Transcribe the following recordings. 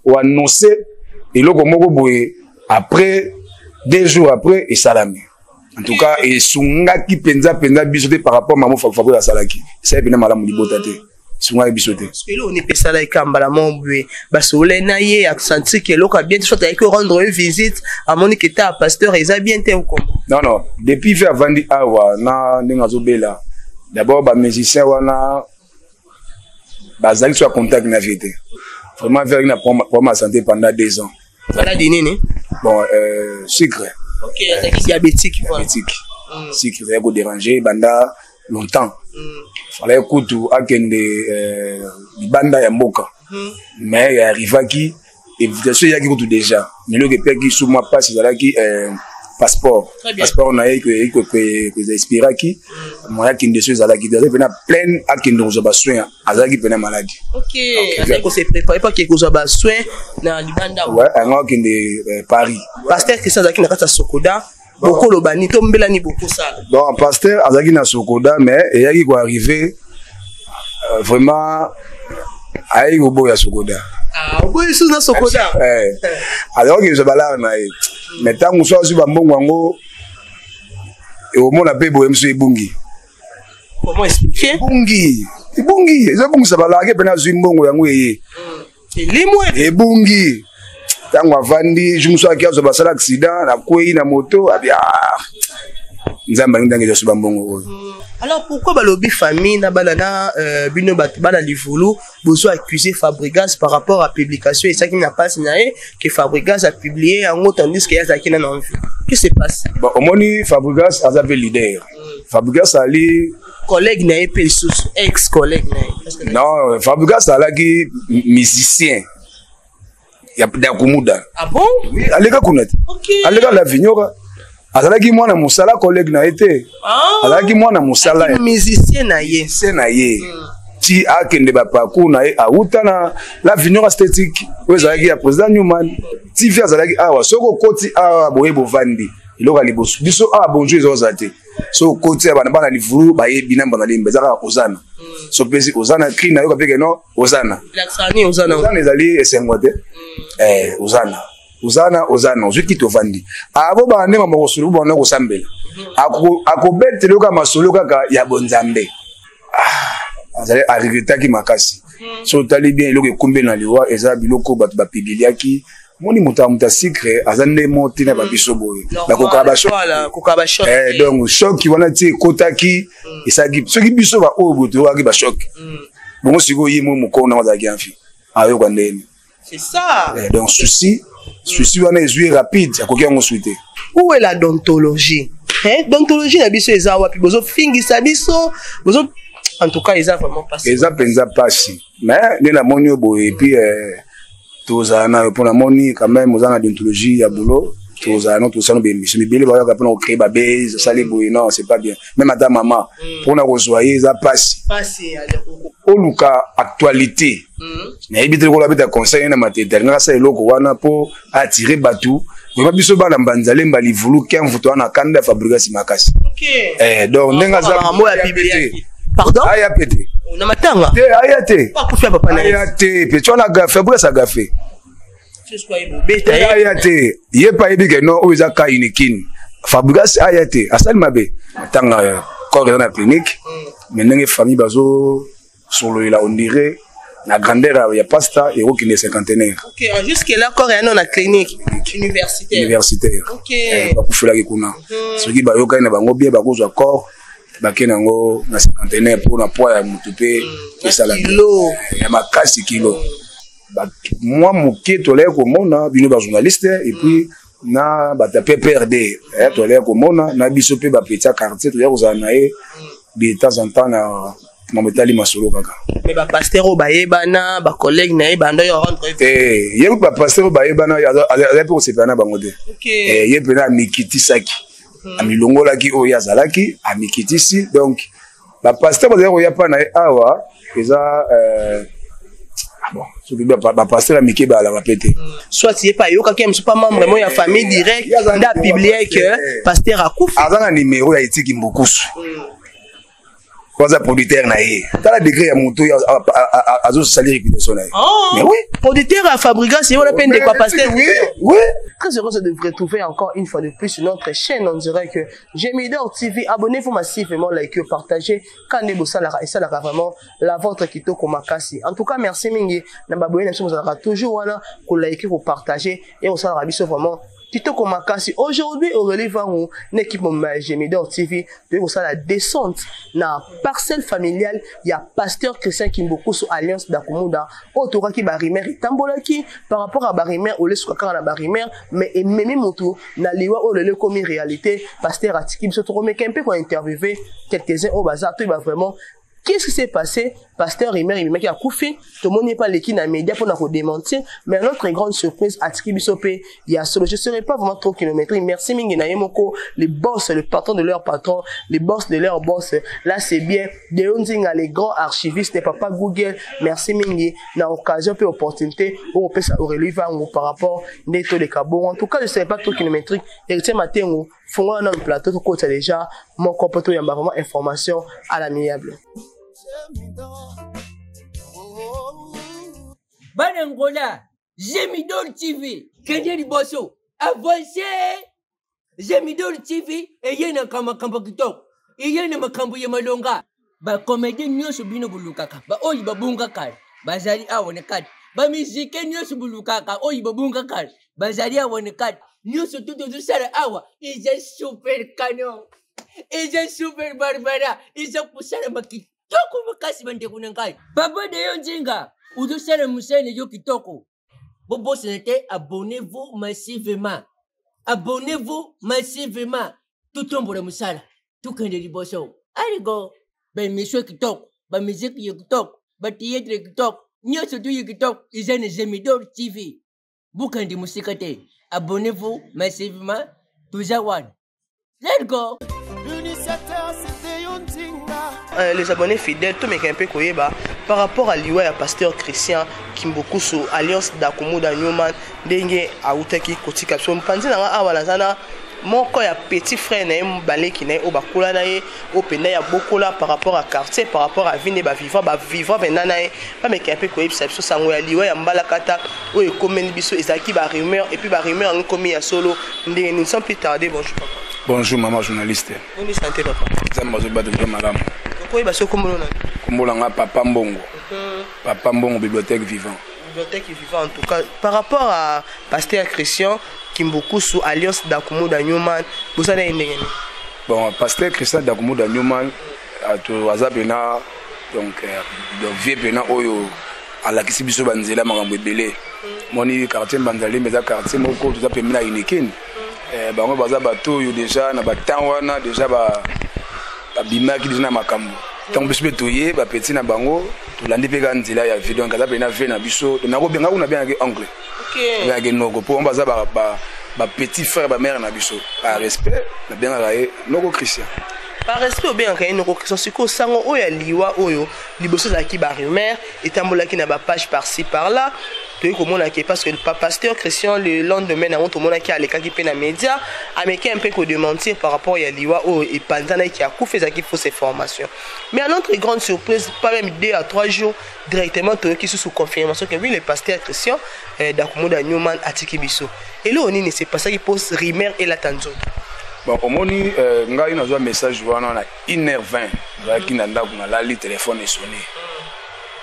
Oannonce eloko moko boye, après 2 jours après esalami. En tout cas, esungaki mpenza mpenza biso te par rapport mamo Fabrice asalaki. Esali mpena malamu libota te, esungaki biso te. Eloko nini epesala ekambala mo boye? Basolole na ye, asentir ke eloko ya bien te, soit ayaki rendre ye visite, amoni ke ta pasteur eza bien te okoma? Non, depuis fe avandi awa na ndenge azobela, d'abord bamusicien wana bazalaki so ya contact na vie te. Vraiment, azalaki na problème ya santé pendant 2 ans. Maladie nini? Bon, sucre. Ok, azalaki diabétique. Diabétique. Sucre ezalaki kodéranger banda longtemps. Fallait kutu akende libanda ya mboka, mais arrivaki invitation eyaki kutu déjà, mais eloko epiaki su mwa mpasi ezalaki passeport. Passeport na ye expiraki, moyen akende so ezalaki te. Azalaki mpena pleine akende kozwa basoin, azalaki mpena maladi. Kose préparer mpo akende kozwa basoin na libanda. Yango akende Paris. Pasteur Christian azalaki na kati ya Sokoda, bokoloba nini to mbela nini bokosala? Bon, pasteur azalaki na Sokoda, mais eyaki koarrive vraiment ayaki koboya Sokoda. Oboyi lisusu na Sokoda? Azalaki kozwa balare na ye, mais ntango so azwi bambongo yango, ekomona mpe boye mosu ebungi. Comment expliquer? Ebungi, ebungi, ezobungisa balare mpena. Azwi mbongo yango, eye elimwe. Ebungi. Ntango avandi, jour mosusu aki azwa, basala accident, nakwei na moto, abi Nzambe alingi ndenge ezaso bambongo oyo. Alors pourquoi balobi famille na bana na bino bato bana Livulu bozo accuser Fabrigas par rapport à publication esaki na mpasi na ye, ke Fabrigas a publié yango tandis que ye azalaki nano en vie? Qu'est-ce qui se passe? Bon, omoni, Fabrigas aza mpe leader. Fabrigas ali collègue na ye mpe lisusu, ex collègue na ye. Non, Fabrigas alaki musicien ya Dakumuda. Ah bon? Oui, aleka kuna te. Aleka la Vignoka, azalaki mwana mosala, collègue na ye te. Azalaki mwana mosala. Musicien na ye. Musicien na ye ti akende baparcours na ye, awuta na la Vignoka Esthétique oyo ezalaki ya président Newman. Tv azalaki awa. Soki okoti awa boye, bovandi, eloko ya liboso biso awa, bonjour ezozala te. So okoti ya bana, bana Livulu bayebi na mbana limba, eza kaka ozana. So mpesi ozana, cri na yoka mpe no ozana. Ozana ezali esengo te. Ozana, ozana, ozana, ozwi kiti, ovandi abo bana nde mama kosolo, bana kosambela, akobetela yoka masolo kaka ya bonzambe. Azali aregretaki makasi. So otali bien, eloko ekumbi na liwa eza biloko bato bapibiliaki. Moni moto ya moto ya sucre aza nde mo te na babiso boye, bakokaa bachoc. Donc choc wana ti ekotaki, esalaki soki biso baoyo boye toyokaki bachoc bongo. Sikoyo ye mo mokolo nango azalaki amfi ayoka ndeni. C'est ça. Donc souci wana ezwi rapide, akoki yango sui te. Où est la déontologie, hein? Déontologie na biso eza wapi? Bozofingisa biso, bozo, en tout cas eza vraiment pasi. Eza mpenza pasi, mais nde namoni oyo boye, et puis tozala na yo mpo namoni quand même oza na déontologie ya boulot. Tozala no, tosala no baémission mibele, bayaka mpona kocréer babase, osali boye, non, c'est pas bien. Même ata mama, mpona kozwa ye eza pasi. Oluka actualité, nayebi te lokola abeta conseil na Matete, alingaka asala eloko wana mpo atire bato. Vraiment, biso bana Mbanzalemba, Livulu, Kenvu, to wana kanda ya Fabrigas makasi. Donc ndenge aza Pardon? Aya pe te. Na matanga? Te, aya te. Akufi papa na? Aya te, pe wana Fabrigas agafe. Aya te, ye mpe ayebi ke non, oyo eza ka unikini. Fabrigas aya te, asali mabe. Matanga, corps eza na clinique, mais ndenge famille bazo sololela, on dirait na grandeur ya pasta ekokende cinquantenaire. Okay, jusque là corps ya na clinique universitaire. Universitaire. Bakufelaki kuna. Soki bayokani na bango bien, bakozwa corps, bakende yango na cinquantenaire mpona poids ya motu mpe esala ya makasi kilo. Mwa moke tolaki komona bino bajournaliste, et puis na bato ya PPRD tolaki komona na biso mpe bapeti ya quartier, toyaki kozala na ye de temps en temps na mambo etali masolo kaka. Mais bapasteur oyo bayebana, bacollègue na ye, bando yo rendre? Te, ye kutu bapasteur oyo bayebana, azali mpe kosepela na bango te. Ye mpena amikitisaki, amilongolaki oyo ye azalaki, amikitisi. Donc bapasteur bazali koya mpa na ye awa, eza bon, soki bapasteur ya mike balaka mpe te. Soit ye mpe ayokaki ya mosu pa membre mo ya famille direct nde apublie que pasteur akufi. Aza na numero ya Etiki Mbukusu. Po aza producteur na ye. Tala degré ya moto oyo azosali réputation na ye. Oh, Mais oui. Producteur ya Fabregas, ye wana mpe ndeko ya pasteur. Oui. Très heureuse de vous retrouver encore une fois de plus sur notre chaîne. On dirait que Gemidor TV. Abonnez-vous massivement, likez, partagez. Kande bosalaka esalaka vraiment la vôtre kitoko makasi. En tout cas, merci mingi na baboye na biso bozalaka toujours wana ko liker, ko partager et osalaka biso vraiment kitoko makasi. Aujourd'hui, Aurélie Vangu na équipe ya Gemidor TV toyei kosala descente na parcelle familiale ya pasteur Christian Kimbukusu Alliance Dakumuda, oyo tokaki barumeur etambolaki par rapport à barumeur olesuka kaka na barumeur, mais ememi motu na liwa oyo lelo ekomi réalité. Pasteur atiki biso. Tokomeka mpe kointerviewer quelques-uns oyo baza toyeba vraiment qu'est-ce qui s'est passé. Pasteur rumeur ebimaki akufi, tomoni epa aleki na média mpona kodémentir, mais à notre grande surprise, atiki biso mpe ya solo. Je serai pas vraiment trop kilométrique. Merci mingi na ye moko, le boss, le patron de leur patron, le boss de leur boss. Là, c'est bien Deo Nzinga, les grands archivistes, papa Google. Merci mingi na occasion mpe opportunité oyo opesa Aurélie Vangu par rapport nde toleka bongo. En tout cas, je serai pas trop kilométrique. Héritier Matengo, fongola nano plateau, tokota déjà moko mpo toyamba vraiment information à l'amiable. Bana Ngola, Gemidor TV, kende liboso, avance. Gemidor TV eye na makambo kitoko, eye na makambo ya malonga. Bacomédien nyonso bino bolukaka, baoyo babunga kala, bazali awa na kati. Bamusiciens nyonso bolukaka, oyo babunga kala, bazali awa na kati. Nyonso tu tozosala awa eza super canon, eza super barbara, eza kosalama kitoko makasi. Bandeko na ngai, papa Deyo Nzinga ozosala mosala na yo kitoko. Bobosana te, abonnez-vous massivement, abonnez-vous massivement. Totombola mosala, tokende liboso. Aligo baémission kitoko, bamusique ya kitoko, bathéâtre ya kitoko, nyonso tu ya kitoko eza na Gemidor TV. Bokende mosika te, abonnez-vous massivement. Toza wana, let's go. L'initiateur, c'était Yontinga. Les abonnés fidèles, tomeka mpe koyeba par rapport à liwa ya pasteur Christian Kimbukusu Alliance Dakumuda Newman, ndenge awutaki kotika biso. Mopanzi na nga awa, naza na moko ya petit frère na ye, baleki na ye oyo bakola na ye, oyo mpenza ya bokola par rapport à quartier, par rapport à vie nde bavivant, bavivant mpenza na ye. Bameka mpe koyebisa biso sango ya liwa ya mbalakata oyo ekomeli biso. Ezalaki barumeur et puis barumeur yango ekomi ya solo ndenge nini? Sans plus tarder, bonjour papa. Bonjour mama journaliste. Boni santé, papa? Nzambe azobata biso malamu. Okoyeba so kombono na? Kombola nga Papa Mbongo, Papa Mbongo, bibliothèque vivant. Bibliothèque vivant. En tout cas, par rapport à pasteur Christian Kimbukusu Alliance Dakumuda Newman, bosala ye ndenge nini? Bon, pasteur Christian Dakumuda Newman ato aza mpena donc, donc vieux mpena oyo alakisi biso banzela, makambo ebele. Moni quartier Mbanzalembe eza quartier moko toza pembeni na Unikin. Bango baza bato oyo déjà na batemps wana déjà babimaki déjà na makambo. Ntango biso mpe toye bapeti na bango, tolandi mpe kaka nzela ya vie. Donc aza mpena vieux na biso. Nakobenga kuna, abengaki oncle, abengaki noko, mpo bango baza bapetit frère, bamère na biso. Par respect, nabengaka ye noko Christian. Par respect, obengaka ye noko Christian. Sikoyo, sango oyo ya liwa oyo, liboso ezalaki barumeur etambolaki na bapage par-ci par-là. Toyei komonaki parce que pasteur Christian, le lendemain yango, tomonaki alekaki mpe na média, ameki mpe kodémentir par rapport ya liwa oyo epanzanaki, akufi, ezalaki fausse information. Mais à notre grande surprise, pas même 2 à 3 jours, directement toyoki susu confirmation que oui, le pasteur Christian Dakumuda Newman atiki biso. Eloko nini se passaki mpo rumeur elata nzoto? Bon, omoni, ngai nazwa message wana na 1h20. Nazalaki na ndako, nalali, telefone esonné.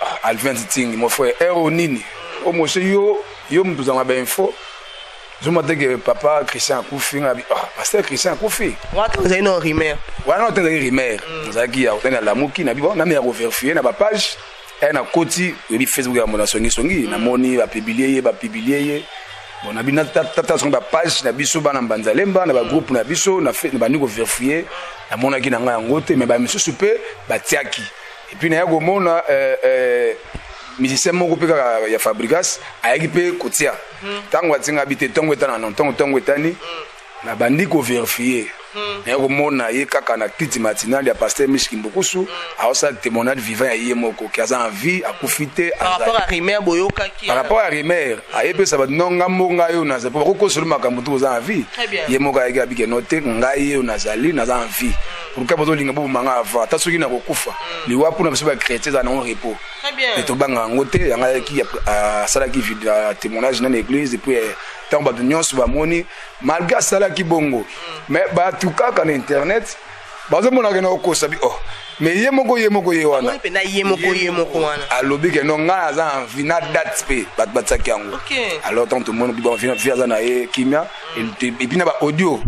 Ah, Alvin Titingi, mon frère, heure nini o mose yo, yo moto ozanga bainfo, ozomona te ke papa Christian akufi? Ngai, ah, pasteur Christian akufi. Wana ozali na rumeur? Wana te, ezalaki rumeur. Nazalaki ya otani, nalamuki na bi bon, nami ya kovérifier na bapage e nakoti, oyebi Facebook ya mona songisongi, namoni bapublier ye, bapublier ye. Bon, na bino tata songi bapage na biso bana Mbanzalemba na bagroupe na biso, na bandi kovérifier, namonaki na ngai yango te, mais bamisusu mpe batiaki. Et puis naya komona musicien moko mpe kaka ya Fabregas ayaki mpe kotia. Ntango atinga bi te, ntongo etana, non, ntongo etani. Nabandi kovérifier, naye komona ye kaka na kiti matinale ya pasteur Mish Kimbukusu, aosala témoignage vivant ya ye moko ke aza en vie, akufi te. Par rapport à rumeur boyokaki? Par rapport à rumeur, ayepesa bato no nga mo ngai oyo naza, po bakokosolo makambo to oza en vie. Très bien. Ye moko ayeki abike no te, ngai oyo nazali, naza en vie. Pourquoi bozolinga bobomanga avant? Ata soki nakokufa, liwa mpona biso bachrétien eza nango repos. Très bien. E tobanga yango te. Yango ayaki asalaki témoignage na église. Et puis ntango bato nyonso bamoni, malgré asalaki bongo, mais bato kaka na internet bazomonaka na okosa bi oh, mais ye moko, ye moko, ye wana. Amoni mpenza ye moko, ye moko wana. Alobi ke no, ngai aza en vie, na date mpe bato batiaki yango. Alors ntango tomoni bon, vie aza na ye kimia. Et puis na baaudio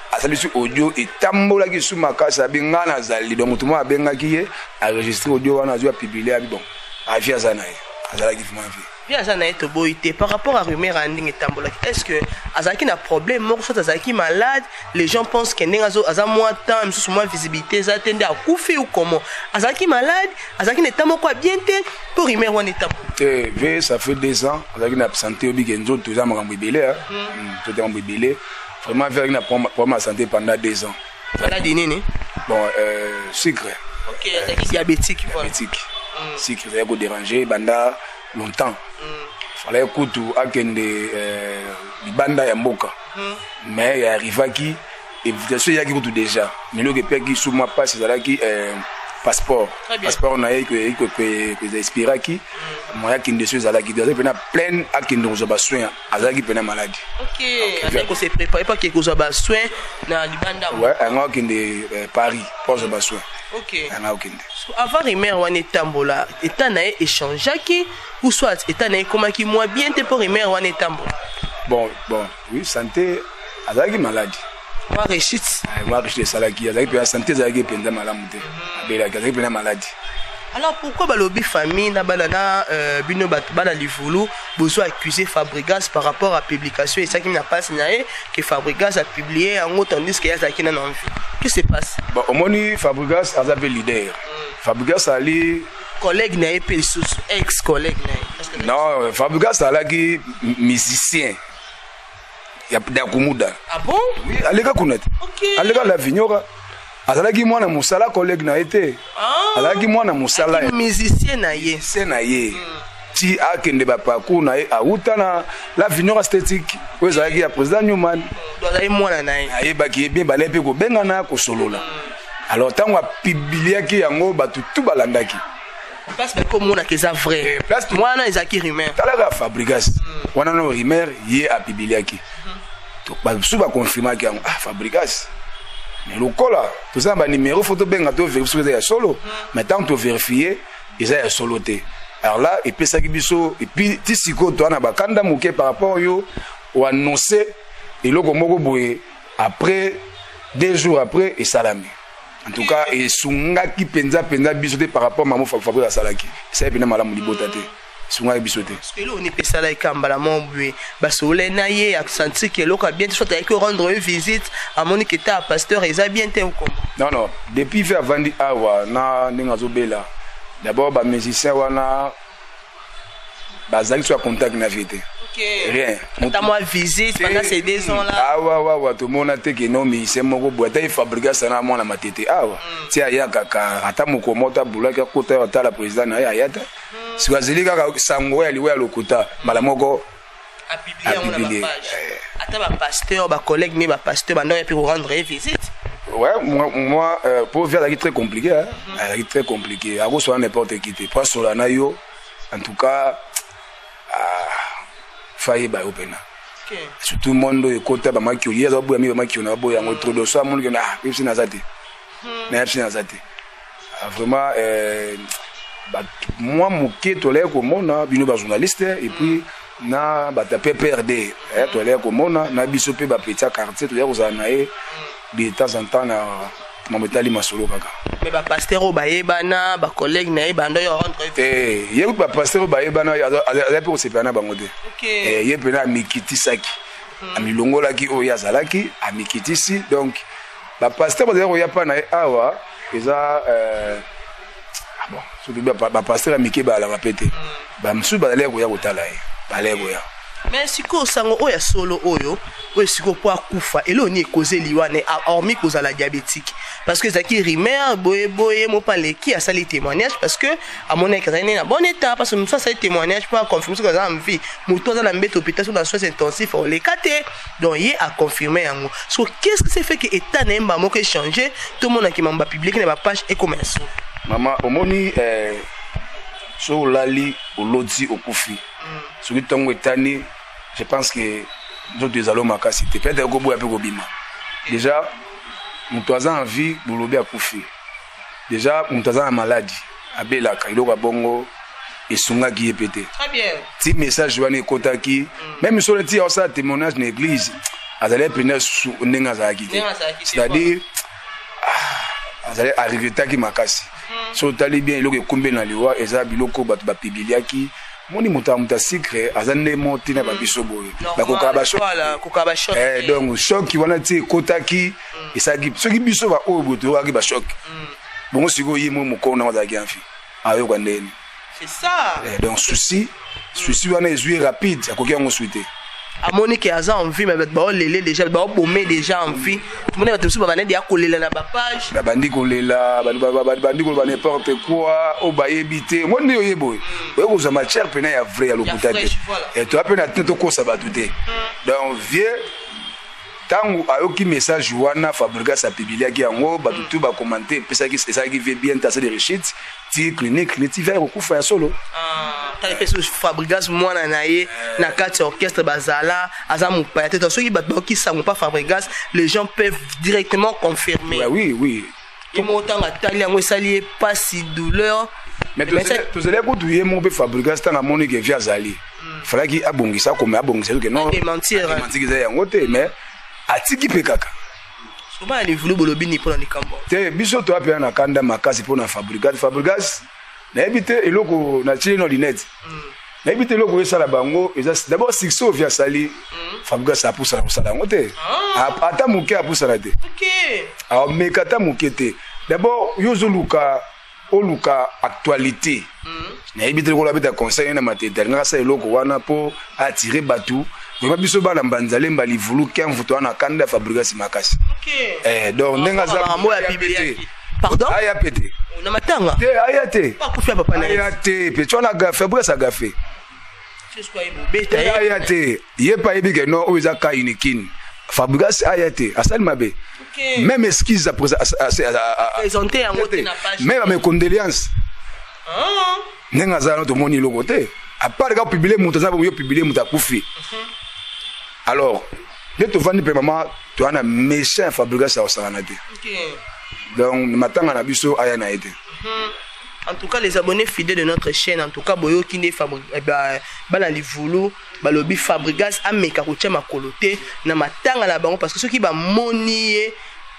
asali su, audio etambolaki su makasi, abi ngai nazali. Donc motu moko abengaki ye, enregistre audio wana, azwi, apublier, abi bon, avie aza na ye, azalaki vraiment vie. Vie aza na ye, toboyi te. Par rapport à rumeur ya ndenge etambolaki, est ce que azalaki na problème moko, soit azalaki malade? Les gens pensent que ndenge aza mwa temps mosusu, mwa visibilité eza te, nde akufi ou comment? Azalaki malade, azalaki na état moko ya bien te mpo rumeur wana etambola? Te, ve ça fait 2 ans azalaki na santé. Obike nzoto eza makambo ebele, hein. Nzoto eza makambo ebele. Vraiment, ve azalaki na problème ya santé pendant 2 ans. Maladi nini? Bon, sucre. Ok, azalaki diabétique, voilà. Diabétique, sucre ezalaki kodéranger banda longtemps. Fallait kutu akende libanda ya mboka, mais arrivaki invitation eyaki kutu déjà, mais eloko epiaki su mwa mpasi ezalaki passeport. Très bien. Passeport na ye expiraki, moyen akende so ezalaki te. Azalaki mpena pleine akende kozwa basoin, azalaki mpena maladi. Ok, azalaki kose préparer mpo ake kozwa basoin na libanda. Ouais, yango akende Paris mpo azwa basoin. Yango akende. So, avant rumeur wana etambola, état na ye échangeaki ou soit état na ye ekomaki mwa bien te mpo rumeur wana etambola? Bon, oui, santé azalaki maladi. Mwa rechute. Mwa rechute esalaki, azalaki mpenza, santé ezalaki mpenza malamu te, abelaki, azalaki mpenza maladi. Alors pourquoi balobi famille na bana na bino bato bana Livulu bozo accuser Fabrigas par rapport à publication esalaki na page na ye, ke Fabrigas apublier yango tandis que ye azalaki nano en vie? Qu'est-ce qui se passe? Bon, omoni, Fabrigas aza mpe leader. Fabrigas ali collègue na ye mpe lisusu, ex collègue na ye. Parce que Non, Fabrigas alaki musicien ya Dakumuda. Ah bon? Oui, aleka kuna te. Aleka la Vignoka, azalaki mwana mosala, collègue na ye te. Azalaki mwana mosala ya musicien na ye. Musicien na ye ti akende baparcours na ye, awuta na la Vignoka Esthétique oyo ezalaki ya président Newman. Donc azalaki mwana na ye. Ayebaki ye bien, balai mpe kobengana, kosolola. Alors ntango apubliaki yango, bato tu balandaki. Place bakomonaka eza vrai. Place mwana ezalaki rumeur. Talaka Fabrigas wana, no rumeur ye apubliaki, basusu baconfirmaki yango. Ah, Fabrigas, mais lokola toza na banimero, fo tobenga, tovérifie soki eza ya solo. Mais ntango tovérifie, eza ya solo te. Alors là epesaki biso, et puis ti sikoyo toa na bakanda moke par rapport oyo oannonce eloko moko boye, après 2 jours après esalami. En tout cas esungaki mpenza mpenza biso te par rapport mamo Fabrice asalaki, esali mpenza malamu libota te, esungaki biso te. Eloko nini epesala ekambala mo boye? Basolole na ye, asentir ke eloko ya bien te, soit ayaki rendre ye visite, amoni ke ta pasteur eza bien te ou comment? Non, depuis fe avandi awa na ndenge azobela, d'abord bamusicien wana bazalaki so ya contact na vie te. Rien. Ata mwa visite pendant ces 2 ans là? Awa tomona te ke no musicien moko boye, ata ye Fabrigas na mwana Matete awa ti aya kaka, ata moko moto abulaki akota oyo atala président na ye, aya te. Siko azeli kaka sango ya liwa ya lokuta mbala moko. Apublier yango na Apublier. Bapage, ata bapasteur, bacollègue ne bapasteur bandako ya mpe korendre ye visite? Ouais, moi, pour vie azalaki très compliqué, hein? Azalaki très compliqué. Akosola n'importe qui te. Po asola na yo, en tout cas, ah, fayeba yo pena. Surtout monde oyo ekota bamakio, ye aza boya mi bamakio na baboya yango trop. Donc so amoni ke ah, yebisi naza te, nayebisi naza te. Ah, vraiment, mwa moke toleki komona bino bajournaliste et puis na bato ya PPRD, toleki komona na biso mpe bapeti ya quartier, toyaki kozala na ye de temps en temps na mambo etali masolo kaka. Mais bapasteur oyo bayebana, bacollègue na ye, bando oyo rendre ye? Te, ye kutu bapasteur oyo bayebana, azali mpe kosepela na bango te. Ye mpena amikitisaki, amilongolaki oyo ye azalaki, amikitisi. Donc bapasteur bazali koya mpa na ye awa eza ah bon, soki bapasteur ya mike bazalaka mpe te, bamosusu bazalaki koya kotala ye, bazalaki koya. Mais sikoyo sango oyo ya solo oyo oyo sikoyo mpo akufa, eloko nini ekozeli wana, hormis kozala diabétique? Parce que ezalaki rumeur boye boye, mopa aleki asali témoignage parce que amonaki azali na bon état, parce que mosu asali témoignage mpo aconfirme soki aza na vie. Moto aza na mbeto hôpital, so na soins intensif, oleka te. Donc ye aconfirme yango. So qu'est ce que c'est fait que état na ye mba moko échange, tomonaki mambo bapublike na bapage ekoma ya solo? Mama, omoni, so olali, oloti okufi, soki ntongo etani, je pense que nzoto ezali makasi te, peut-être ekoboya mpe kobima. Déjà moto aza en vie, bolobi akufi. Déjà moto aza na maladi, abelaka eloko ya bongo, esungaki ye mpe te. Très bien. Ti message wana ekotaki, même solo ti aosala témoignage na église, azali pene susu ndenge azalaki te. Ndenge azalaki te. C'est-à-dire azali aregretaki makasi. So otali bien, eloko ekumbi na liwa eza biloko bato bapibiliaki. Moni moto ya moto ya sucre aza nde mo ntina babiso boye bakokaka bachoc. Voilà, koka bachoc. Donc choc wana ti ekotaki, esalaki soki biso baoyo boye toyokaki bachoc bongo. Sikoyo ye mo mokolo nango azalaki amfi ayoka ndeni. C'est ça. Donc souci wana ezwi rapide, akoki yango sui te. Amoni ke aza en vie, mais bato baolele déjà, baobome déjà en vie. Tomoni bato mosusu babanda deya kolela na bapage. Babandi kolela, bandi koloba n'importe quoi oyo bayebi te. Ngo nde oye boye, oye kozwa matière pena ya vrai, ya lokuta te. Fraîche, voilà. Toya mpe na tina tokosa bato te. Donc vieux, ntango ayoki message wana Fabrigas apibiliaki yango, bato tu bacommenter, epesaki, esalaki vieux bien te. Asali rechute ti clinique, neti vieux kokufa ya solo. Tala mpe so Fabrigas, mwana na ye na kati ya orchestre bazala, aza mopaya te. To soki bato bayoki sango mpa Fabrigas, les gens peuvent directement confirmer. Ouais, oui. Ye moko ntango atali yango, esali ye pasi, douleur. Mais tozali kutu ye moko mpe Fabrigas, ntango amoni ke vieux azali, falaki abongisa, akoma abongisa ke non. Démentir. Démentir, eza yango te, mais atiki mpe kaka. Bana livulu, bolobi ni mpona likambo? Te, biso toya mpenza na kanda makasi mpona Fabrigas. Fabrigas, nayebi te eloko natie no lunette, nayebi te eloko oyo esala bango. Eza d'abord succès oyo vieux asali. Fabrigas apusana kosala yango te, ata moke apusana te. Ameka ata moke te. D'abord yo ozoluka, oluka actualité. Nayebi te lokola abeta conseil na Matete, alingaka asala eloko wana mpo atire bato. Vraiment, biso bana Mbanzalemba, Livulu, Kenvu, to wana kanda ya Fabrigas makasi. Donc ndenge aza Makambo ya bibliaki. Pardon? Aya pe te. Na matanga te, aya te. Akufi ya papa na ye. Aya te pe ti wana Fabrigas agafe. Beta ye. Aya te, ye mpe ayebi ke non, oyo eza ka unikine. Fabrigas aya te, asali mabe. Même excuse Présenter yango te na page. Même mes condoléances, ndenge aza wana, tomoni eloko te à part ka publie moto aza yo, publie moto akufi. Alors nde tovandi mpe mama, toya na méchant ya Fabrigas ya kosakana te. Donc matanga na biso, aya na ye te. En tout cas, les abonnés fidèles de notre chaîne, en tout cas, boyoki nde bana Livulu balobi Fabrigas ameka kotia makolo te na matanga na bango, parce que soki bamoni ye,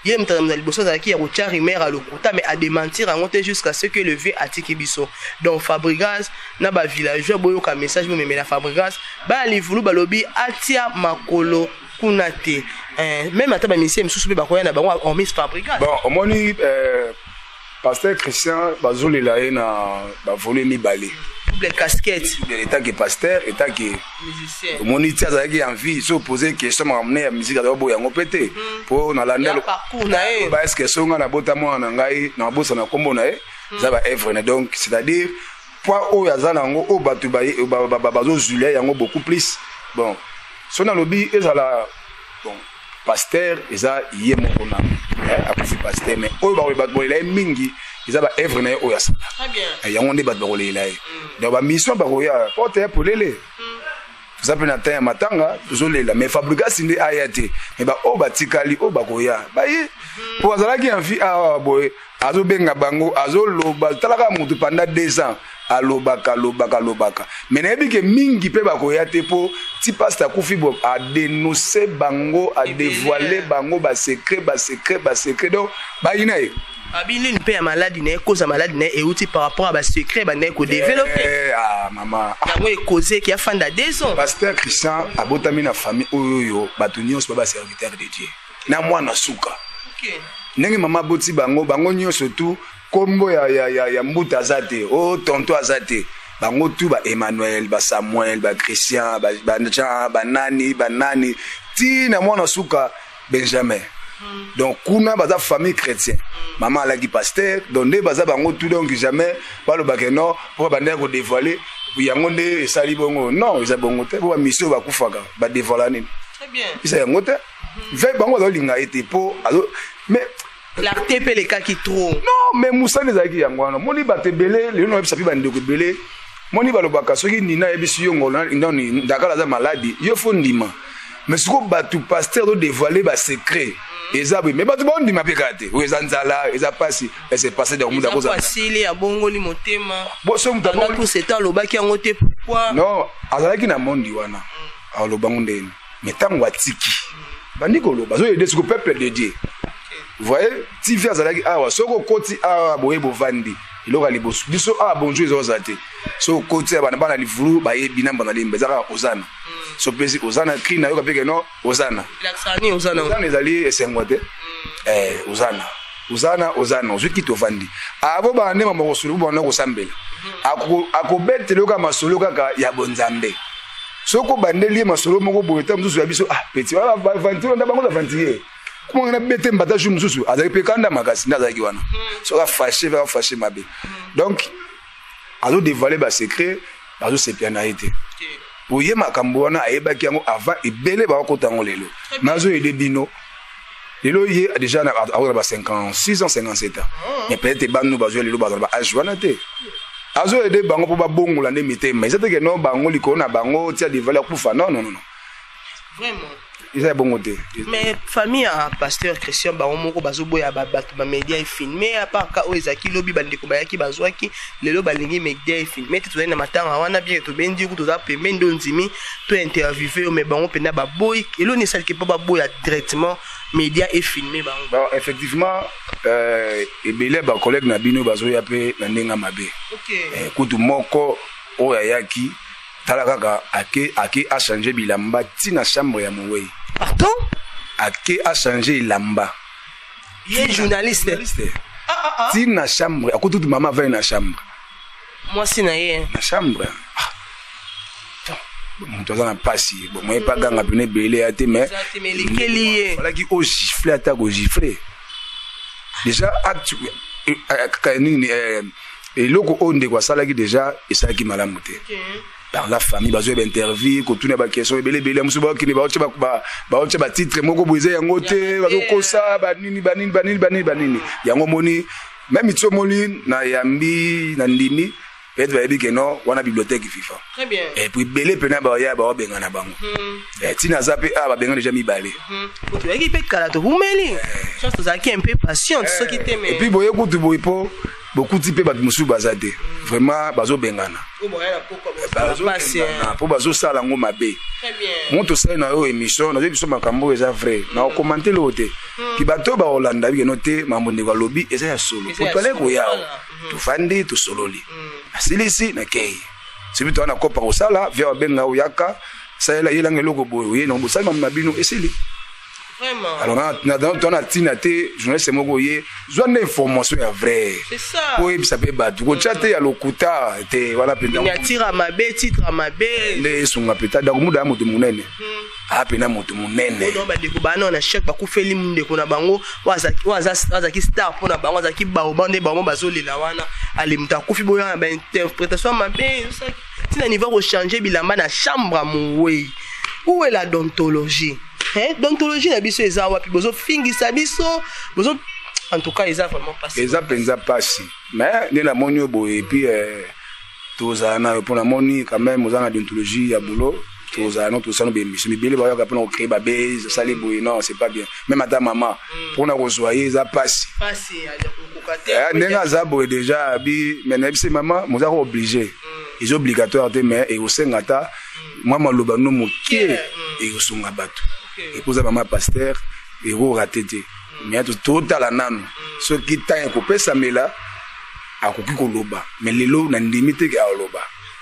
ye moto na liboso azalaki ya kotia rumeur ya lokuta, mais adémentir yango te jusqu'à ce que le vieux atiki biso. Donc Fabrigas na bavillageois, boyoka message bomemela Fabrigas. Bana Livulu balobi atia makolo kuna te. Même ata bamisie misusu mpe bakoya na bango, hormis Fabrigas. Bon, omoni, pasteur Christian, bazolela ye na bavolets mibale. Double casquette. Étant que pasteur, étant que musicien. Omoni, ti azalaki en vie, so pose question makambo ne ya musique, azalaki boya yango mpe te mpo nalanda Ya parcours na ye. Ba est-ce so nga nabota mwana na ngai, nabosana nkombo na ye, eza baœuvre na. Donc c'est-à-dire poids oyo aza na yango, oyo bato bazozwila yango beaucoup plus. Bon, so nalobi ezala bon, pasteur eza ye moko na akufi pasteur, mais oyo bato bakolela ye mingi eza baœuvre na ye oyo asala. Très bien. Yango nde bato bakolela ye. Donc bamission bakoya porte ya polele, toza mpe na temps ya matanga, tozolela. Mais Fabrigas nde aya te, mais baoyo batikali, oyo bakoya baye, po azalaki en vie awa boye, azobenga bango, azoloba. Talaka motu pendant 2 ans alobaka, alobaka, alobaka, mais nayebi ke mingi mpe bakoya te, mpo ti pasteur akufi bo adénonce bango, adévoile bango basecret, basecret, basecret. Donc bayina ye. Abi nini mpe ya maladi na ye, cause ya maladi na ye euti par rapport à basecret bandaki kodéveloppe. Ah, mama. Yango ekozeki afanda 2 ans. Pasteur Christian abotami na famille oyo oyo bato nyonso ba baserviteur de Dieu, na mwana suka. Ndenge mama aboti bango, bango nyonso tu, nkombo ya mbuta aza te, o tonto aza te. Bango tu ba Emmanuel, ba Samuel, ba Christian, ba Jean, ba nani, ba nani, ti na mwana suka Benjamin. Donc kuna baza famille chrétien. Maman alaki pasteur, donc nde baza bango tout, donc jamais balobaka non po bandaki ko dévoiler yango nde esali bongo. Non, eza bongo te, po ba mission bakufaka ba dévoiler nini? Très bien. Eza yango te. Ve bango bazolinga ye te po azo mais clarté mpe elekaki trop. Non, mais mosala ezalaki yango wana. Moni bato ebele lelo nayebisa mpe bandeko ebele, moni balobaka soki nina ayebisi yo ngolo nani ndakala aza maladi, yo fo ndima. Mais sikoyo bato pasteur to dévoiler ba secret eza boye, mais bato baondima mpe kaka te. Oyo eza nzala, eza pasi, ese passe de mutu akoza asili abongoli motema. Bo so mutu abongoli tout ce temps alobaki yango te, pourquoi? Non, azalaki na mondi wana, alobango ndeni, mais ntango atiki bandi koloba, azoyede siko peuple de Dieu. Vous voyez, TV azalaki awa, soki okoti awa boye bovandi, eloko ya liboso biso awa bonjour ezozala te. Soki okoti awa, bana livulu bayebi na mbana limba, eza kaka ozana. So pesi ozana cri na yoka peke no ozana. Ozana ozana ezali esengo te. Ozana ozana ozana ozwi kiti ovandi. Abo bana nde mama kosolo bana kosambela. Akobetela yoka masolo kaka ya bonzambe. Soki obandeli ye masolo moko boye, ta mosusu ya biso, ah petit wana aventure nda bango aventurier. Kuma na bete mbata jour mosusu azalaki mpe kanda makasi nde azalaki wana. Soki afâché, afâché mabe. Donc azo dévoiler ba secret, bazosepela na ye te. Oye makambo wana ayebaki yango avant, ebele bakokota yango lelo. Mais azoyede bino lelo, ye déjà akoza ba 56 ans, 57 ans, mais peut-être bano bazwa lelo bazala ba âge wana te. Azoyede bango mpo babongola nde mitema. Eza teke no bango likolo na bango tia dévoiler akufa. Non, non, non. Vraiment. Eza ya bongo te. Mais famille ya pasteur Christian, bango moko bazoboya bato bamédia efilme. À part ka oyo ezalaki lobi, bandeko bayaki bazwaki, lelo balingi média efilme te. Tozali na matanga wana, bien tobendi ku toza pembeni nde ondimi to interviewe yo, mais bango mpenza baboyi. Eloni esaliki mpo baboya directement média efilme bango? Bon, effectivement, ebele bacollègue na bino bazoya mpe na ndenge mabe. Kutu moko oyo ayaki, tala kaka, ake achange bilamba ntina chambre ya mowei. Pardon? Ake achange elamba. Ye journaliste? Ntina chambre, akututu mama avai na chambre. Mwasi na ye. Na chambre. Moto aza na mpasi, bon, moye mpe aganga pene ebele ya te, mais elekeli ye. Falaki ogifle, ata kogifle déjà acte nini, eloko oyo ndeko asalaki déjà esalaki malamu te. Par la famille bazoyeba interview, kotuna baquestion ebele ebele mosusu, bakokende baotya batitre moko boye, eza yango te, bazokosa banini banini banini banini banini. Yango moni même ti omoni na yambi na ndimi, peut-être bayebi ke non, wana bibliothèque FIFA. Très bien. Et puis ebele mpena baya baobenga na bango ntina aza mpe awa, babenga déjà mibale. Toyaki mpe kala, toumeli chance, tozalaki un peu patiente soki te. Et puis boye kutu boye mpo bokuti mpe bato mosusu baza te, vraiment bazobengana mpo bazosala yango mabe. Mo tosali na yo émission, nazoyi biso makambo oyo eza vrai na okomante loo te ki bato oyo bakolanda bikeno te. Makambo ndeko alobi eza ya solo, po toale koya tofandi, tosololi, asilisi nakei. Soki toza na kopa kosala via, babenga oyaka salela yelanga eloko boye, oye nango, bosali makambo na bino, esili. Alors toza na ntina te journaliste moko ye zwa nde information ya vrai po oyebisa mpe bato, kotya te ya lokuta te wana. Mpenza mabe, titre mabe. Nde esunga mpenza. Donc muda ya moto monene, aa mpena moto monene. Bandeko bana na chèque bakufeli ndeko na bango oyo azalaki star mpo na bango, azalaki baoba nde bango bazolela wana. Ale moto akufi boyo na bainterprétation mabe ntina niveau kochange bilamba na chambre mowei. Où est la déontologie, hein? Déontologie na biso eza wapi? Bozofingisa biso, bozo, en tout cas eza vraiment pasi. Eza mpenza pasi, mais nde namoni oyo boye. Et puis tozala na yo mpo namoni quand même oza na déontologie ya boulot. Tozala no, tosala no baémission mibele, bayaka mpona kocréer babase, osali boye, non, c'est pas bien. Même ata mama mpona kozwa ye eza pasi. Ndenge aza boye déjà abi, mais nayebisi mama mozaka obligé, eza obligatoire te, mais ekosenga ata mwa maloba no moke ekosunga bato. Ekoza mama pasteur, ekorater te, mais totala nanu soki ntango ekopesamela akoki koloba. Mais lelo nandimi te ke aloba.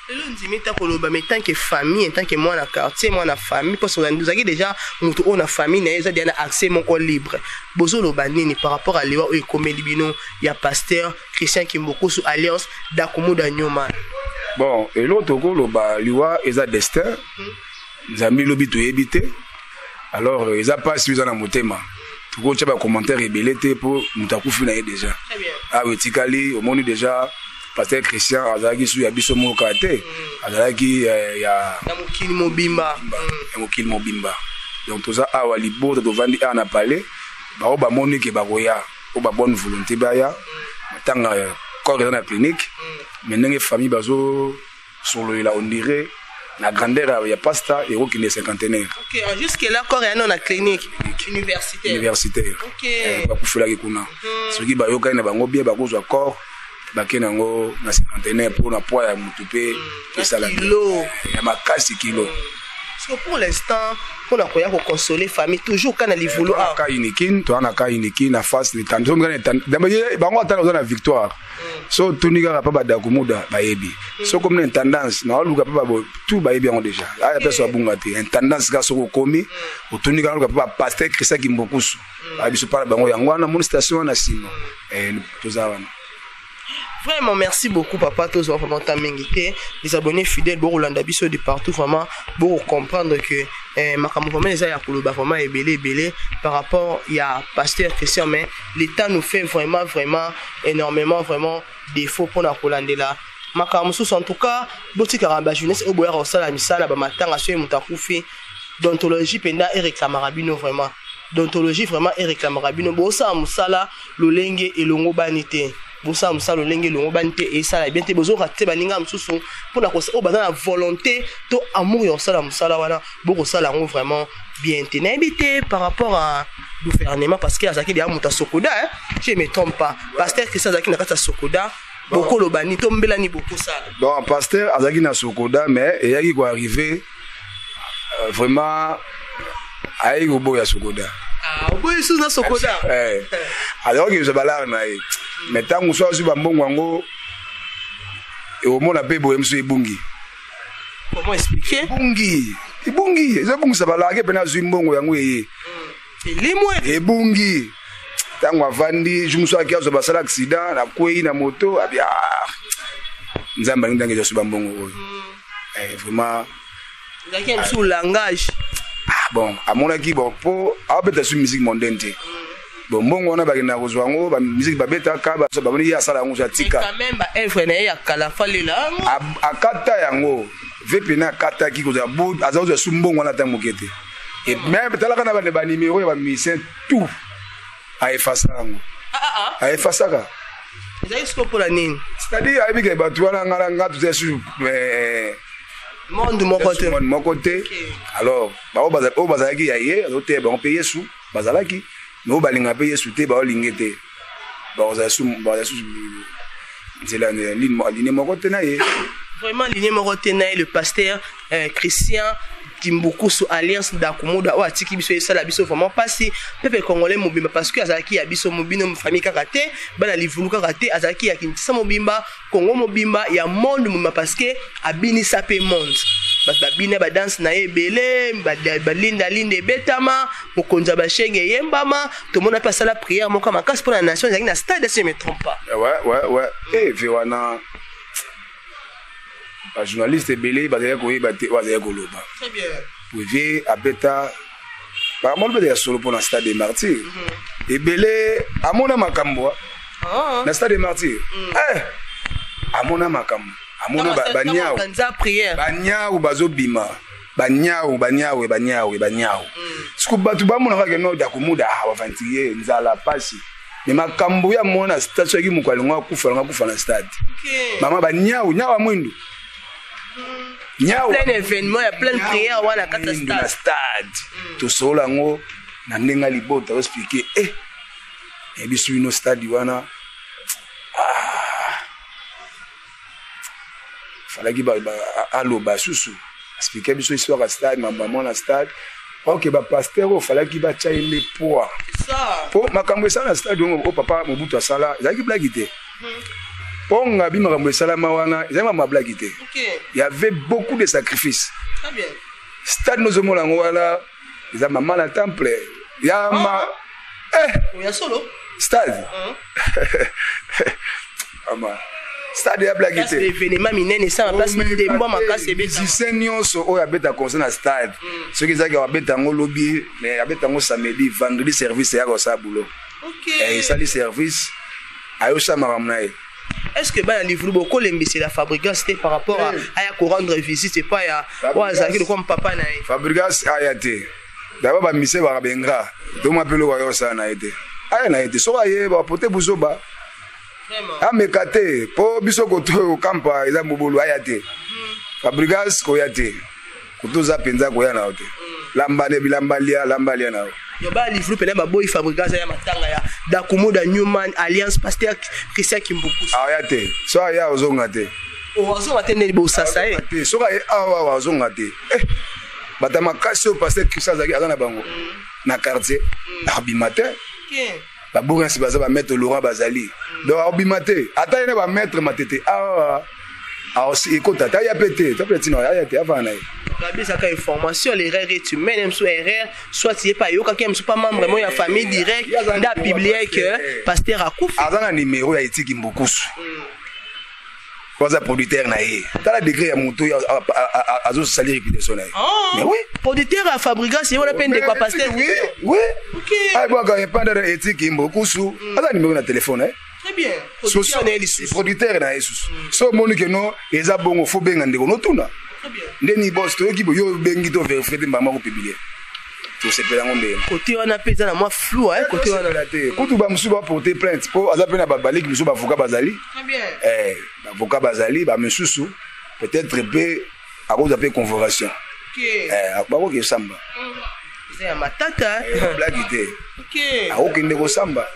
Lelo ndimi ta koloba, mais tant que famille, tant que mwana quartier, mwana famille, mposo ozalaki déjà moto oyo na famille na ye eza déjà na accès moko libre, bozoloba nini par rapport à liwa oyo ekomeli bino ya pasteur Christian Kimbokusu, alliance Dakumuda Nyoma? Bon, eloko tokoloba, liwa eza destin. Nzambe lobi toyebi te. Alors eza mpasi, eza na motema, tokotya bacommentaire ebele te mpo moto akufi na ye déjà. Très bien. Awa etikali, omoni déjà pasteur Christian azalaki su ya biso moko kaka te, azalaki ya na mokili mobimba. Ya mokili mobimba. Donc toza awa libota, tovandi awa na palais, bao bamoni ke bakoya oyo babonne volonté baya matanga ya corps eza na clinique. Mais ndenge famille bazosololela, on dirait na grandeur ya pasteur ekokende cinquantenaire. Ok, ah, jusque là corps ya na clinique universitaire. Universitaire. Bakufelaki kuna. Soki bayokani na bango bien, bakozwa corps, bakende yango na cinquantenaire mpo na poids ya motu mpe esala bien. Kilo. Ya makasi, kilo. So pour l'instant, mpona koya koconsoler famille, toujours ka na livulu awa? Ka Unikin, toza na ka Unikin na face bango. Ata oza na Victoire, so otuni kaka mpa badakumuda, bayebi. So komi na intendance, naoluka mpe babo tout bayebi yango déjà. Aya mpe so abunga te intendance kaka. Soki okomi, otuni kaka, oluka mpe bapasteur Christian Kimbokusu, bayebi biso mpana bango. Yango wana moni station wana nsima. Toza wana. Vraiment, merci beaucoup, papa. Tozwa vraiment temps mingi te. Les abonnés fidèles bokolanda biso de partout, vraiment bokocomprendre que makambo vraiment eza ya koloba vraiment ebele ebele par rapport ya pasteur Christian, mais l'état nous fait vraiment vraiment énormément vraiment défaut mpona kolandela makambo mosusu. En tout cas, botikaka bajeunesse oyo boyaka kosala misala bamatanga. Soki moto akufi, déontologie mpenza eréclamaka bino vraiment, déontologie vraiment eréclamaka bino. Bosala mosala lolenge elongo bani te, bosala mosala lolenge elongo bani te, esala bien te. Bozoka te baninga mosusu mpona oyo baza na volonté to amour ya kosala mosala wana, bokosala yango vraiment bien te. Nayebi te par rapport à gouvernement, parce que azalaki deya moto ya Sokoda, hein? Je me trompe pas, pasteur Christian azalaki na kati ya Sokoda. Bokoloba nini to mbelani bokosala? Bon, pasteur azalaki na Sokoda, mais eyaki koarrive vraiment ayaki koboya Sokoda. Ah, oboyi susu na Sokoda? Azalaki kozwa balare na ye, mais ntango so azwi bambongo yango, ekomona mpe boye mosusu ebungi. Comment expliquer? Ebungi, ebungi, ezobungisa balare mpena. Azwi mbongo yango, eye elimwe. Ebungi. Ntango avandi, jour mosusu aki azwa, basala accident, nakwei na moto, abi: "Ah, Nzambe alingi ntango ezwa so bambongo oyo." Vraiment. Ezalaki ya mosusu langage. Ah, bon, amonaki bon mpo abeta su musique mondaine te. Bon, mbongo wana bakendaka kozwa yango, bamusique babetaka, bamoni ye asala yango so atika. Quand même, baœuvre na ye ya kala falela yango. Akata yango ve pene, akataki kozwa bo aza kozwa su mbongo wana ata moke te. Et même talaka na bane banimero ya bamusicien tout, aefasa yango. Ah, ah, ah. Aefasaka. Ezalaki sikoyo mpona nini? C'est-à-dire ayebi ke bato wana, nga na nga toza su monde moko te. Monde moko te. Alors bao oyo bazalaki ya ye, azoteya bango mpe Yesu bazalaki, mais oyo balingaka mpe Yesu te, baolinge te, bakozala su bakozala su nzela ligne moko te na ye. Vraiment, ligne moko te na ye, le pasteur Christian Kimbukusu alliance Dakumuda oyo atiki biso, esala biso vraiment mpasi, peuple congolais mobimba, parce que azalaki ya biso mobino famille kaka te, bana Livulu kaka te, azalaki ya Kinshasa mobimba, Congo mobimba, ya monde mobimba, parce que abinisa mpe monde. Bato babina badanse na ye ebele, balindalinda ebetama, mokonzi ya bashenge eyembama. Tomona mpe asala prière moko ya makasi mpo na nation, ezalaki na stade, si je me trompe pas. Ouais, ve wana bajournaliste ebele bazalaki koyeba te oyo azalaki koloba. Très bien. Vie abeta makambo mpe ya solo mpo na Stade de Martyr. Ebele amona makambo na Stade de Martyr. Amona makambo, amona banyau. Nza prière. Banyau bazobima, banyau, banyau, banyau, banyau. Siku bato bamona kaka no Dakumuda, ah, baventurier, nzala, pasi, mais makambo ya mona na stade, soki moko alingo akufa, alingo akufa na stade. Mama, banyau, nyau ya mwindu, nyau. Plein événement ya pleine prière wana kati ya mwindu na stade. Stade tosolola yango na ndenge ya libota, oexpliquer biso bino stade wana. Ah, falaki aloba susu, expliquer biso histoire ya stade, mambo ya mwana stade. Ok, bapasteur oyo falaki batya ye nde poids. Ça. Mpo makambo esala na stade oyo, oyo papa Mobutu asala, ezalaki blague te. Mpo ngabi makambo esalama wana ezalaki makambo ya blague te. Il y avait beaucoup de sacrifices. Très bien. Stade nozomona yango wana eza mama na temple ya ma Oya solo. Stade ama. Stade ya blaki te. Événement minene esala place ndembo makasi ebeta. Musicien nyonso oyo abeta concert na stade. Soki ezalaki abeta yango lobi, mais abeta yango samedi, vendredi service eyaka kosala boulot. Okay. Esali service, ayosala makambo na ye. Est-ce que bana livre bokolembisela Fabregas te par rapport à aya ko rendre visite epai ya oyo azalaki lokola papa na ye? Fabregas aya te. D'abord ba mise ba benga. To mwa pe eloko ayosala na ye te. Aya na ye te. Soki aye bapote buzoba. Ameka te po biso koto oyo kampa eza mobulu aya te. Fabregas koya te. Koto oza mpenza koya na yo te. Lamba ne bilamba lia, lamba lia na yo. Yo ba livre pena baboyi Fabregas ya matanga ya Dakumuda Newman Alliance Pasteur Christian Kimbukusu. Aya te. So aya ozonga te. Ozonga te ndeni bosasa ye. Te soki aye awa azonga te. Bata makasi oyo Pasteur Christian azalaki aza na bango na quartier. Akobima te. Babourasi baza ba maître Laurent bazali. Donc akobima te. Ata ye na ba maître Matete awa ekota te aya pe te. To pe tina aya te avana na ye. Babisaka information, l'erreur est humaine, même soit erreur, soit il est pas yoka qui pas membre moi ya famille direct nda publier que pasteur akufi. Aza na numéro ya Etiki Mbukusu. Waza producteur na ye. Tala degré ya moto ya azo salir réputation na ye. Mais oui. Producteur ya Fabregas ye wana pe ndeko ya pasteur. Oui, oui. OK. Ay bwaka epanda Etiki Mbukusu. Aza numéro na téléphone eh. Très bien. Producteur na ye lisusu. Producteur na ye lisusu. So omoni ke non eza bongo faut benga ndeko notuna. Très bien. Ndeni boss toyoki bo yo bengi to vérifier te mbama ko publier. Tosepela yango ndenge. Côté wana pe eza na mwa flou hein, côté wana. Tosepela te. Kutu ba mosusu ba porter plainte po aza pe na ba baliki mosusu ba avocat bazali. Très bien. Ba avocat bazali ba mosusu peut-être pe akozwa pe convocation. OK. Bakoki kosamba. Eza ya matata. Blague te. OK. Akokende kosamba.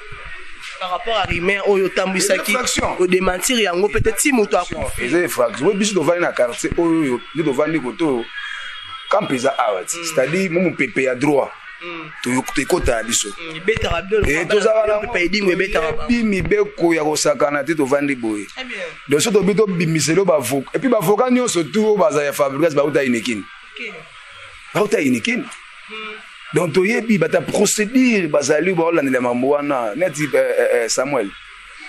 Par rapport à rumeur oyo otambwisaki, Infraction. odementir yango peut-être si moto akufi. Eza infraction. Oyo biso tovandi na quartier oyo nde tovandi kote oyo camp eza awa ti. C'est-à-dire mo mopepe ya droit. Toyokota ya biso. Ebetaka bino Eh, tozalaka na mopepe edingo ebetaka bango. Toyebi mibeko ya kosakana te tovandi boye. Très bien. Donc soki tobi tobimiselo ba avocat. Et puis ba avocat nyonso tout oyo baza ya Fabregas bauta Unikin. OK. Bauta Unikin. Donc toyebi bata procédure bazali baolandela mambo wana neti Samuel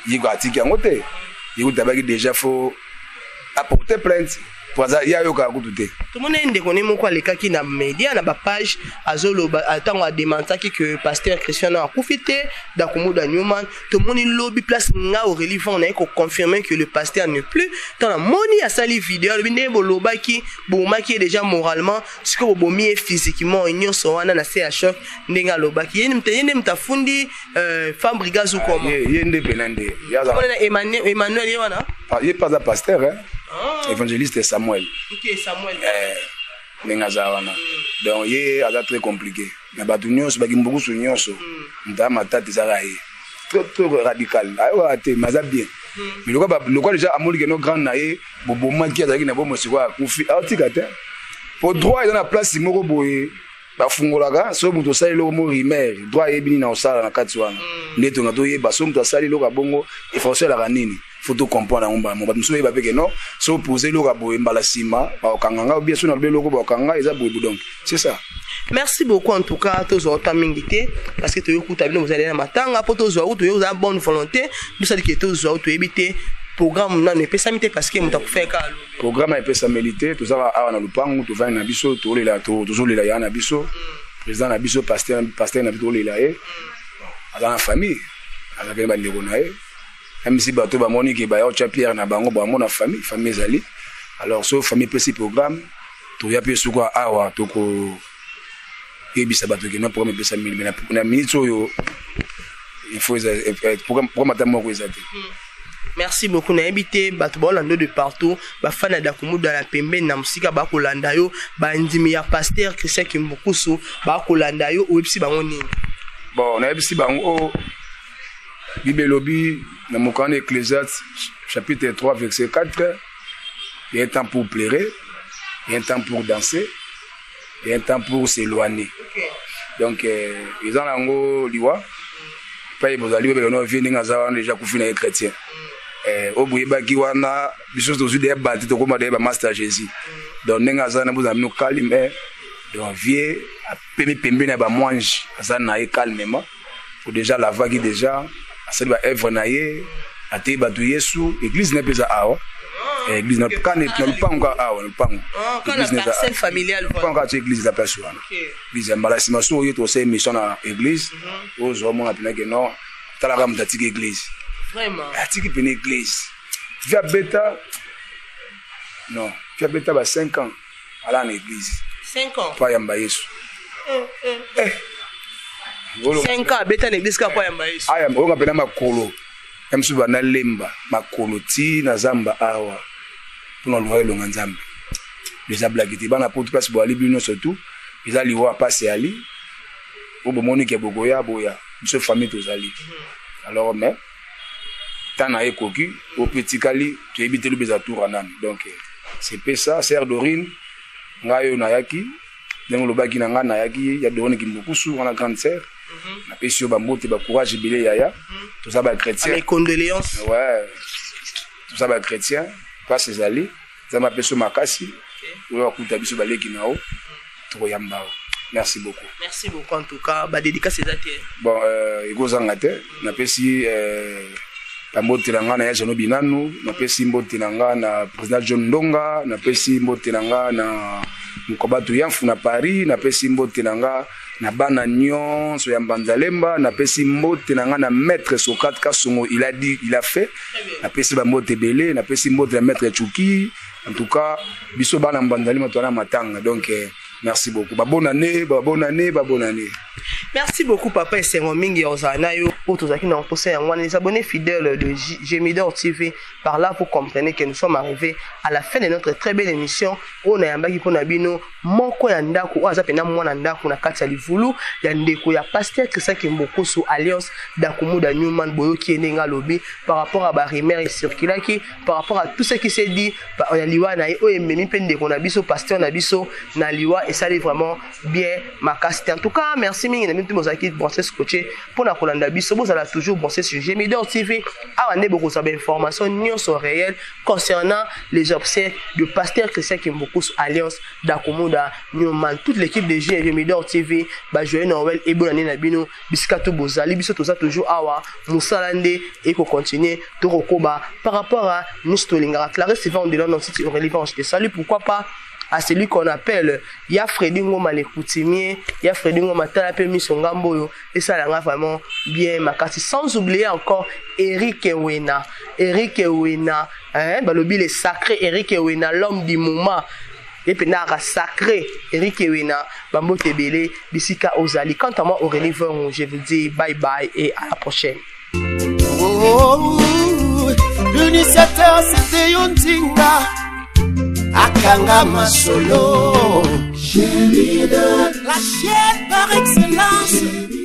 yiko atiki yango te. Yiko tabaki déjà faut apporter plainte po aza ya yoka kutu te. Tomoni ye ndeko ne moko alekaki na media na ba page azoloba ntango ademantaki que pasteur Christian na akufi te Dakumuda Newman. Tomoni lobi place nga Aurélie Van na ye ko confirmer que le pasteur n'est plus. Tant na moni asali vidéo alobi nde bolobaki bomaki ye déjà moralement sikoyo bobomi ye physiquement nyonso wana na se ya choc ndenge alobaki. Ye nde moto afundi Fabregas ou comment? Ye, ye nde pena nde. Ye aza- Komona na Emmanuel ye wana? Ah, ye mpe aza pasteur, hein? Ah. Évangéliste Samuel. Ok, Samuel. Ndenge aza wana. Donc ye aza très compliqué. Na bato nyonso, ba kimbukusu nyonso, moto ya matata ezalaka ye. Très, très radical. Ayokaka te, mais aza bien. Mais lokola déjà amoni ke no grande na ye, bobomaki azalaki na bomoi sikoyo akufi, aotika te. Po droit eza na place moko boye, bafungolaka soki moto asali eloko mo rumeur, droit ayebi nini na kosala na kati wana. Nde tonga toyeba soki moto asali eloko ya bongo, eforcelaka nini? Faut to comprendre yango mbala moko. Bato mosusu bayeba pe ke non, soki opose eloko ya boye mbala nsima, bakokanga nga, ou bien soki nalobi eloko bakokanga nga, eza boye boye. Donc, c'est ça. Merci beaucoup en tout cas, tozwa ota mingi te parce que toyokuta bino bozali na matanga po tozwa ou toyoza bonne volonté, tosali ke tozwa ou toyebi te programme nanu epesami te parce que moto akufaki kaka lobi. Programme epesameli te, tozalaka awa na lupangu, tovandi na biso, tozolela, tozolela ya na biso. Président na biso, pasteur na biso, tozolela ye. Aza na famille, aza pe na bandeko na ye. Même si bato bamoni ke baya otya pierre na bango, bamona famille, famille ezali. Alors so famille epesi programme, toya pe suka awa, toko yebisa bato ke non programme epesami, mais na minute oyo, il faut eza, programme ata moko eza te. Merci beaucoup. Nayebi te bato baolanda de partout, bafana ya Dakumuda na pembeni na mosika bakolanda yo, bandimi ya pasteur Christian Kimbukusu bakolanda yo, oyebisi bango nini? Bon, nayebisi bango Bible elobi na mokanda Ecclésiaste chapitre 3 verset 4, il y a un temps pour pleurer, il y a un temps pour danser, il y a un temps pour s'éloigner. Donc eza na yango liwa. Epai bozali oyo bino vie ndenge aza wana déjà kufi na ye chrétien. Oyo boyebaki wana biso tozwi deya bati tokóma deya ba master Jésus. Donc ndenge aza na bozala bino calme, donc vie apemi pembeni ya ba mwange, aza na ye calmement. Pour déjà lavaki déjà asali ba œuvre na ye, Ateyi bato Yesu, église na mpe eza awa. Eh, église na kane na lupango kaka awa, lupango. Ah, kaka parcelle familiale. Lupango kaka ti église eza place wana. Église ya mbala nsima so oye tosala émission na église, ozwa omona mpena ke non, talaka moto atiki église. Vraiment. Atiki pene église. Via beta non, via beta ba 5 ans ala na église. 5 ans. Po ayamba Yesu. Eh. 5 ans abeta na église kaka po ayamba Yesu. Ayamba oyoka mpena makolo ya mosusu banda lemba makolo ti na zamba awa mpona luka elonga Nzambe. Eza blaki te, bana poto place boali bino nyonso tu eza liwa pasi ali oyo bomoni ke bokoya boya biso famille tozali. Alors mais temps na ye ekoki, oyo mpe etikali toyebi te lobi eza tour ya nani. Donc c'est pe ça, sœur Dorine, ngai oyo nayaki ndenge olobaki na ngai, nayaki ya Dorine Kimbukusu wana grande sœur. Napesi yo bambote, bacourage ebele yaya. Toza bachrétien. Mes condoléances. Ouais, toza bachrétien, place ezali Nzambe apesi yo makasi oyo akuta biso baleki na yo tokoyamba yo. Merci beaucoup. Merci beaucoup en tout cas. Ba dédicace eza te? Bon, ekozanga te. Napesi bambote na nga na ya Jano Binanu, napesi mbote na nga na président John Ndonga, napesi mbote na nga na Mokobatu Yanfu na Paris, napesi mbote na nga na bana nyonso ya Mbanzalemba, napesi mbote na nga na maître Socrate Kasongo, il a dit, il a fait. Napesi ba mbote ebele, napesi mbote na maître Chuki. En tout cas, biso bana Mbanzalemba toza na matanga. Donc merci beaucoup. Ba bonne année, ba bonne année, ba bonne année. Merci beaucoup papa Esengo mingi ya ozala na yo oyo tozalaki na mposa yango wana. Les abonnés fidèles de Gemidor TV, par là vous comprenez que nous sommes arrivés à la fin de notre très belle émission oyo nayambaki mpo na bino moko ya ndako oyo aza mpenza mwana ndako na kati ya livulu ya ndeko ya pasteur Christian Kimbukusu alliance Dakumuda Newman. Boyoki ye ndenge alobi par rapport à ba rumeurs ecirculaki, par rapport à tout ce qui s'est dit ya liwa na ye oyo ememi mpe ndeko na biso pasteur na biso na liwa, esali vraiment bien makasi te. En tout cas merci mingi na bino mpe bozalaki branché scotché mpona kolanda biso. Bozala toujours branché sur Gemidor TV, awa nde bokozwa ba information nyonso réelle concernant les obsèques de pasteur Christian Kimbukusu alliance Dakumuda Newman. Toute l'équipe de Gemidor TV, ba joyeux Noël et bonne année na bino bisika to bozali. Biso toza toujours awa, mosala nde eko continuer tokokoba par rapport à nyonso tolingaka. Clarisse Van de London City, Aurélie Van, je te salue. Pourquoi pas à celui qu'on appelle Ya Freddy Ngoma le coutumier, Ya Freddy Ngoma tala pe miso ngambo oyo esalanga vraiment bien makasi. Sans oublier encore Eric Wena, Eric Wena, hein, balobi le sacré Eric Wena, l'homme du moment. Et puis nara sacré Eric Wena, bambote ebele bisika ozali. Quant à moi Aurélie Vongo, je vous dis bye bye et à la prochaine. Oh, l'initiateur c'était yo Nzinga akanga masolo, la chaîne par excellence.